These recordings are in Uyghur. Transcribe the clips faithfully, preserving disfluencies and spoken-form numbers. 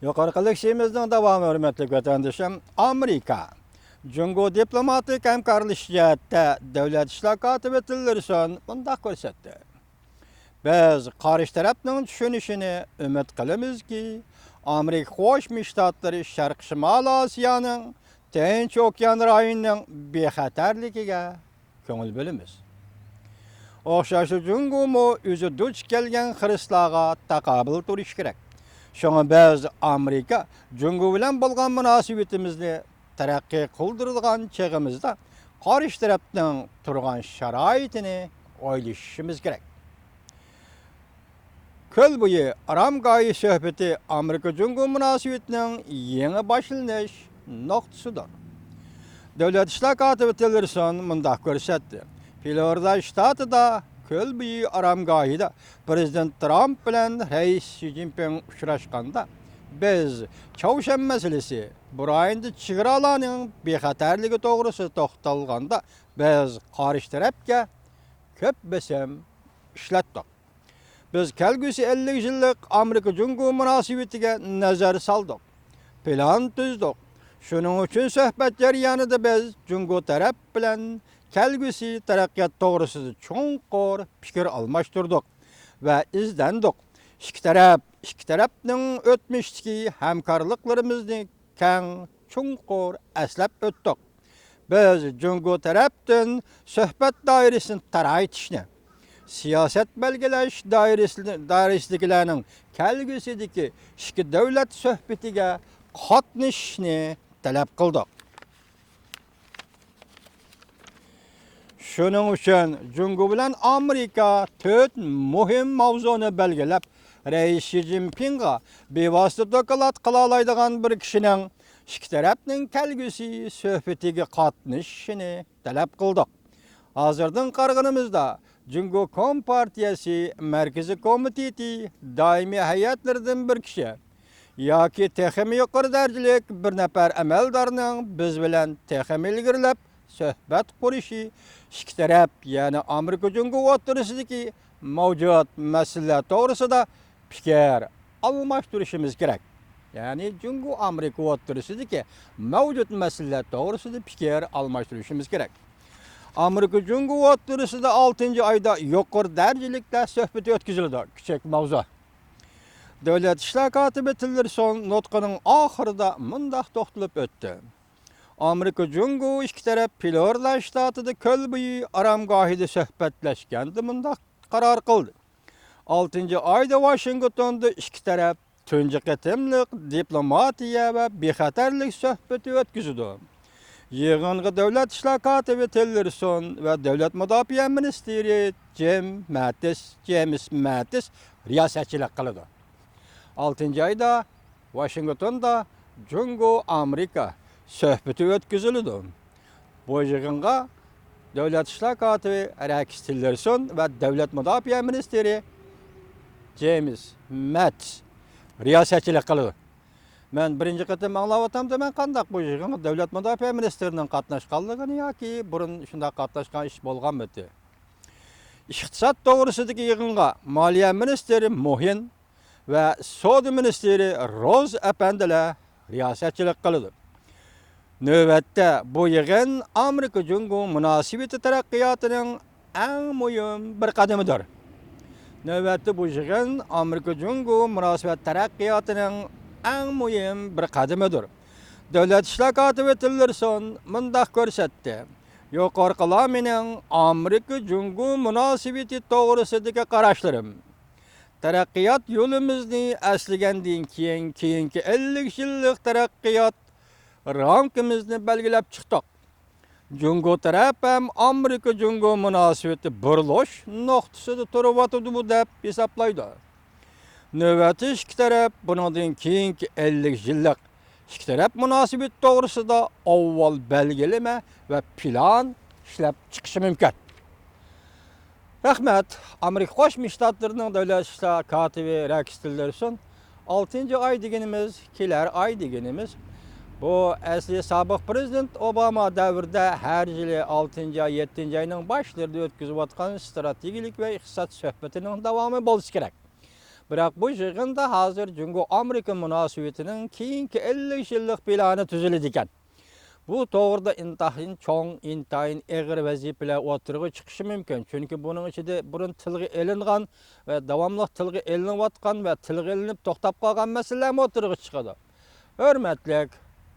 يۇقىرىقى لېكسىيىمىزنىڭ داۋامى، ھۆرمەتلىك ۋەتەندىشىم، ئامېرىكا جۇڭگو دىپلوماتىك ھەمكارلىشىش جەھەتتە دۆلەت ئىشلار كاتىپى تىللېرسون مۇنداق كۆرسەتتى: بىز قارشى تەرەپنىڭ چۈشىنىشىنى ئۈمىد قىلىمىزكى، ئامېرىكا قوشما شتاتلىرى شەرقىي شىمالىي ئاسىيانىڭ، تىنچ ئوكيان رايونىنىڭ بىخەتەرلىكىگە كۆڭۈل بۆلىمىز. ئوخشاشلا جۇڭگومۇ ئۆزى دۇچ كەلگەن خىرىسلارغا تاقابىل تۇرۇشى كېرەك. شۇڭا بىز ئامېرىكا جۇڭگو بىلەن بولغان مۇناسىۋىتىمىزنى تەرەققىي قىلدۇرىدىغان چېغىمىزدا قارشى تەرەپنىڭ تۇرغان شارائىتىنى ئويلىشىشىمىز كېرەك. كۆل بويى ئارامگاھى سۆھبىتى ئامېرىكا جۇڭگو مۇناسىۋىتىنىڭ يېڭى باشلىنىش نۇقتىسىدۇر. دۆلەت ئىشلار كاتىپى تىللېرسون مۇنداق كۆرسەتتى: فلورىدا شتاتىدا كۆل بويى ئارامگاھىدا پىرېزىدېنت ترامپ بىلەن رەئىس شى جىنپىڭ ئۇچراشقاندا، بىز چاۋشيەن مەسىلىسى، بۇ رايوندا چېگرالارنىڭ بىخەتەرلىكى توغرىسىدا توختالغاندا، بىز قارشى تەرەپكە كۆپ بېسىم ئىشلەتتۇق. بىز كەلگۈسى ئەللىك يىللىق ئامېرىكا جۇڭگو مۇناسىۋىتىگە نەزەر سالدۇق، پىلان تۈزدۇق. شۇنىڭ ئۈچۈن سۆھبەت جەريانىدا بىز جۇڭگو تەرەپ بىلەن كەلگۈسى تەرەققىيات توغرىسىدا چوڭقۇر پىكىر ئالماشتۇردۇق ۋە ئىزدەندۇق. ئىككى تەرەپ، ئىككى تەرەپنىڭ ئۆتمۈشتىكى ھەمكارلىقلىرىمىزنى كەڭ، چوڭقۇر ئەسلەپ ئۆتتۇق. بىز جۇڭگو تەرەپتىن سۆھبەت دائىرىسىنى تارايتىشنى، سىياسەت بەلگىلەش دائىرىسىنى، دائىرىسىدىكىلەرنىڭ كەلگۈسىدىكى ئىككى دۆلەت سۆھبىتىگە قاتنىشىشنى تەلەپ قىلدۇق. شۇنىڭ ئۈچۈن جۇڭگو بىلەن ئامېرىكا تۆت مۇھىم ماۋزۇنى بەلگىلەپ، رەئىس شى جىنپىڭغا بىۋاسىتە دوكلات قىلالايدىغان بىر كىشىنىڭ ئىككى تەرەپنىڭ كەلگۈسى سۆھبىتىگە قاتنىشىشىنى تەلەپ قىلدۇق. ھازىردىن قارىغىنىمىزدا، جۇڭگو كومپارتىيەسى مەركىزىي كومىتېتى دائىمىي ھەيئەتلىرىدىن بىر كىشى ياكى تېخىمۇ يۇقىرى دەرىجىلىك بىر نەپەر ئەمەلدارنىڭ بىز بىلەن تېخىمۇ ئىلگىرىلەپ سۆھبەت قۇرۇشى، ئىككى تەرەپ، يەنى ئامېرىكا جۇڭگو ئوتتۇرىسىدىكى مەۋجۇت مەسىلىلەر توغرىسىدا پىكىر ئالماشتۇرۇشىمىز كېرەك. يەنى جۇڭگو ئامېرىكا ئوتتۇرىسىدىكى مەۋجۇت مەسىلىلەر توغرىسىدا پىكىر ئالماشتۇرۇشىمىز كېرەك. ئامېرىكا جۇڭگو ئوتتۇرىسىدا ئالتىنچى ئايدا يۇقىرى دەرىجىلىكتە سۆھبىتى ئۆتكۈزۈلىدۇ. كىچىك ماۋزۇ. دۆلەت ئىشلار كاتىپى تىللېرسون نۇتقىنىڭ ئاخىرىدا مۇنداق توختىلىپ ئۆتتى: ئامېرىكا جۇڭگو ئىككى تەرەپ فلورىدا شتاتىدا كۆل بويى ئارامگاھىدا سۆھبەتلەشكەندە مۇنداق قارار قىلدى. ئالتىنچى ئايدا ۋاشىنگتوندا ئىككى تەرەپ تۇنجى قېتىملىق دىپلوماتىيە ۋە بىخەتەرلىك سۆھبىتى ئۆتكۈزىدۇ. يىغىنغا دۆلەت ئىشلار كاتىپى تىللېرسون ۋە دۆلەت مۇداپىئە مىنىستىرى جىم مەتىس، جېيمىس مەتىس رىياسەتچىلىك قىلىدۇ. ئالتىنچى ئايدا ۋاشىنگتوندا جۇڭگو ئامېرىكا سۆھبىتى ئۆتكۈزۈلىدۇ. بۇ يىغىنغا دۆلەت ئىشلار كاتىپى رەكس تىللېرسون ۋە دۆلەت مۇداپىئە مىنىستىرى جېيمىس مەتىس رىياسەتچىلىك قىلىدۇ. مەن بىرىنچى قېتىم ئاڭلاۋاتامدىمەن، قانداق بۇ يىغىنغا دۆلەت مۇداپىئە مىنىستىرىنىڭ قاتناشقانلىقىنى ياكى بۇرۇن شۇنداق قاتناشقان ئىش بولغانمىدى؟ ئىقتىساد توغرىسىدىكى يىغىنغا مالىيە مىنىستىرى موھىن ۋە سودا مىنىستىرى روز ئەپەندىلەر رىياسەتچىلىك قىلىدۇ. نۆۋەتتە بۇ يىغىن ئامېرىكا جۇڭگو مۇناسىۋىتى تەرەققىياتىنىڭ ئەڭ مۇھىم بىر قەدىمىدۇر. نۆۋەتتە بۇ يىغىن ئامېرىكا جۇڭگو مۇناسىۋەت تەرەققىياتىنىڭ ئەڭ مۇھىم بىر قەدىمىدۇر. دۆلەت ئىشلار كاتىپى تىللېرسون مۇنداق كۆرسەتتى: يۇقىرىقىلار مېنىڭ ئامېرىكا جۇڭگو مۇناسىۋىتى توغرىسىدىكى قاراشلىرىم. تەرەققىيات يولىمىزنى ئەسلىگەندىن كېيىن، كېيىنكى ئەللىك يىللىق تەرەققىيات رامكىمىزنى بەلگىلەپ چىقتۇق. جۇڭگو تەرەپ ھەم ئامېرىكا جۇڭگو مۇناسىۋىتى بۇرۇلۇش نۇقتىسىدا تۇرۇۋاتىدۇ دەپ ھېسابلايدۇ. نۆۋەتتە ئىككى تەرەپ بۇنىڭدىن كېيىنكى ئەللىك يىللىق ئىككى تەرەپ مۇناسىۋىتى توغرىسىدا ئاۋۋال بەلگىلىمە ۋە پىلان ئىشلەپ چىقىشى مۇمكىن. رەھمەت. ئامېرىكا قوشما شتاتلىرىنىڭ دۆلەت ئىشلار كاتىپى رەكس تىللېرسون، ئالتىنچى ئاي دېگىنىمىز، كېلەر ئاي دېگىنىمىز، بۇ ئەسلى سابىق پىرېزىدېنت ئوباما دەۋرىدە ھەر يىلى ئالتىنچى ئاي، يەتتىنچى ئاينىڭ باشلىرىدا ئۆتكۈزۈۋاتقان ئىستراتېگىيەلىك ۋە ئىقتىساد سۆھبىتىنىڭ داۋامى بولسا كېرەك. بىراق بۇ يىغىندا ھازىر جۇڭگو ئامېرىكا مۇناسىۋىتىنىڭ كېيىنكى ئەللىك يىللىق پىلانى تۈزۈلىدىكەن. بۇ توغرىدا ئىنتايىن چوڭ، ئىنتايىن ئېغىر ۋەزىپىلەر ئوتتۇرىغا چىقىشى مۇمكىن. چۈنكى بۇنىڭ ئىچىدە بۇرۇن تىلغا ئېلىنغان ۋە داۋاملىق تىلغا ئېلىنىۋاتقان ۋە تىلغا ئېلىنىپ توختاپ قالغان مەسىلىلەرمۇ ئوتتۇرىغا چىقىدۇ. ھۆرمەتلىك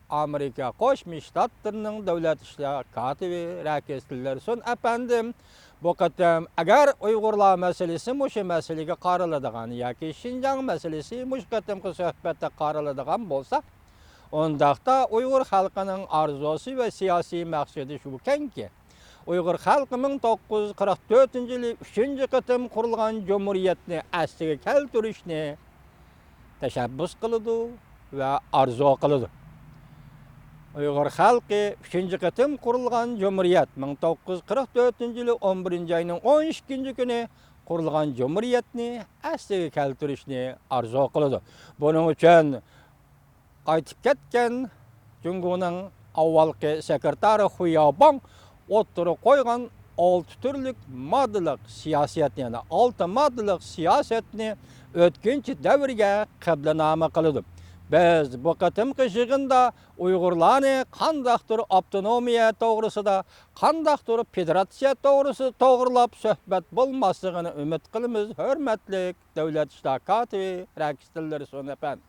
ئامېرىكا قوشما شتاتلىرىنىڭ دۆلەت ئىشلار كاتىپى راكېس تىللېرسون ئەپەندىم، بۇ قېتىم ئەگەر ئۇيغۇرلار مەسىلىسى مۇشۇ مەسىلىگە قارىلىدىغان ياكى شىنجاڭ مەسىلىسى مۇشۇ قېتىمقى سۆھبەتتە قارىلىدىغان بولسا، ئۇنداقتا ئۇيغۇر خەلقىنىڭ ئارزۇسى ۋە سىياسىي مەقسىتى شۇكەنكى، ئۇيغۇر خەلقى مىڭ توققۇز يۈز قىرىق تۆتىنچى يىلى ئۈچىنچى قېتىم قۇرۇلغان جۇمھۇرىيەتنى ئەسلىگە كەلتۈرۈشنى تەشەببۇس قىلىدۇ ۋە ئارزۇ قىلىدۇ. ئۇيغۇر خەلقى ئۈچىنچى قېتىم قۇرۇلغان جۇمھۇرىيەت، مىڭ توققۇز يۈز قىرىق تۆتىنچى يىلى ئون بىرىنچى ئاينىڭ ئون ئىككىنچى كۈنى قۇرۇلغان جۇمھۇرىيەتنى ئەسلىگە كەلتۈرۈشنى ئارزۇ قىلىدۇ. بۇنىڭ ئۈچۈن قايتىپ كەتكەن جۇڭگونىڭ ئاۋۋالقى سېكرېتارى خۇياۋباڭ ئوتتۇرىغا قويغان ئالتە تۈرلۈك ماددىلىق سىياسەتنى، يەنى ئالتە ماددىلىق سىياسەتنى ئۆتكۈنچى دەۋرگە قىبلىنامە قىلىدۇ. بىز بۇ قېتىمقى يىغىندا ئۇيغۇرلارنى قانداقتۇر ئاپتونومىيە توغرىسىدا، قانداقتۇر فېدېراتسىيە توغرىسىدا توغرىلاپ سۆھبەت بولماسلىقىنى ئۈمىد قىلىمىز، ھۆرمەتلىك دۆلەت ئىشلار كاتىپى راكېس تىللېرسون ئەپەندى.